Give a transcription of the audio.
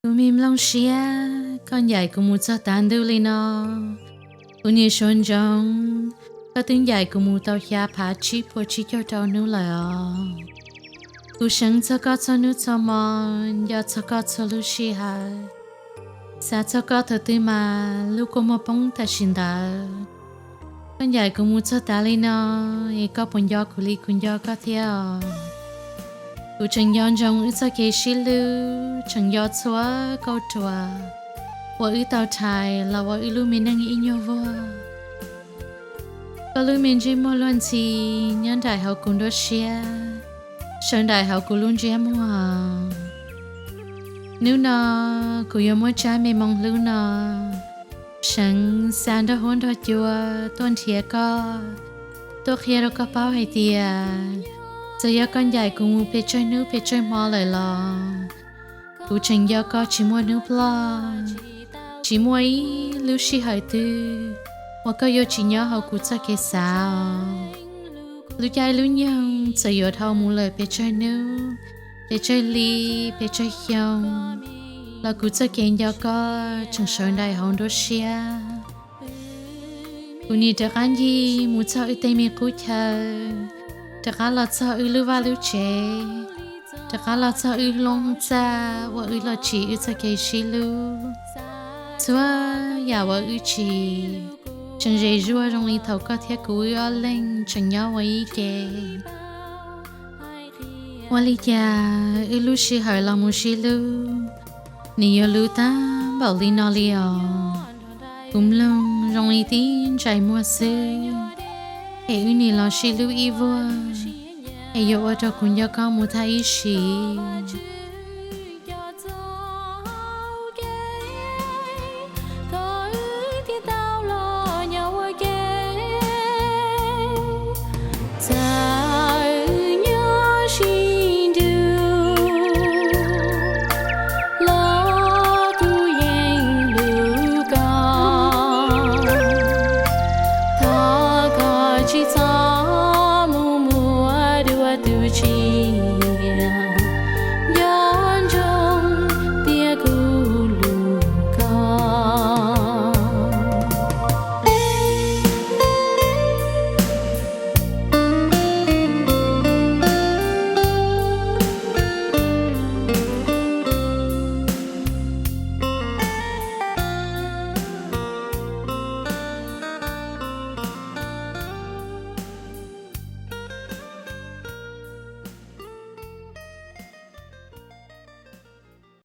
Kuv me nplooj siab, koj ncaim kuv mus txog tav ntuj li no, kuv niam suav ntsoov, koj twb ncaim kuv mus tau xya phav tsib puas tsib caug rau hnub lawm os. Kuv seev txog koj txhua hnub txhua hmo, nco txog koj txhua lub sij hawm, xav txog koj thaum twg mas lub kua muag poob tam sim ntawd. Koj ncaim kuv mus txog tav li no, es koj puas nco kuv li kuv nco koj thiab os? Kuv tseem nco ntsoov wb txoj kev sib hlub, tseem nco txhua kauj ruam uas wb tau rhais los ua wb lub me neej ib nyuag vuag. Koj lub me ntsej muag luag ntxhi nyob nraim hauv kuv nruab siab, sawv nraim hauv kuv lub ntsiab muag. Hnub no kuv yuav muab tsab me moo hlub no seev xa nrog huab nrog cua tuaj nrhiav koj, tuaj qhia rau koj paub hais tias txawm yog koj ncaim kuv mus pes tsawg hnub pes tsawg hmo lawm los kuv tseem nco koj tsis muaj hnub ploj, tsis muaj ib lub sij hawm twg uas koj yuav tsis nyob hauv kuv txoj kev xav os. Lub caij lub nyoog txawm yuav dhau mus lawm pes tsawg hnub, pes tsawg hli, pes tsawg xyoo, los kuv txoj kev nco koj tseem sawv nraim hauv nruab siab. Kuv nim rov qab ncig mus txog wb tej me qub chaw, rov qab los txog wb lub vaj lub tsev, rov qab los txog wb lub txaj uas wb los tsim wb txoj kev sib hlub. Txhua yam uas wb tsim tseem ze zuag zoo li thaum koj thiab kuv wb ob leeg tseem nyob ua ib ke. Ua li cas wb lub sij hawm los mus sib hlub nws yuav luv tag npaum li no li os? Kuv mloog zoo li tib ntsais muag xwb, es wb nim los sib hlub ib vuag, es yuav ua rau kuv nco koj mus tag ib sim.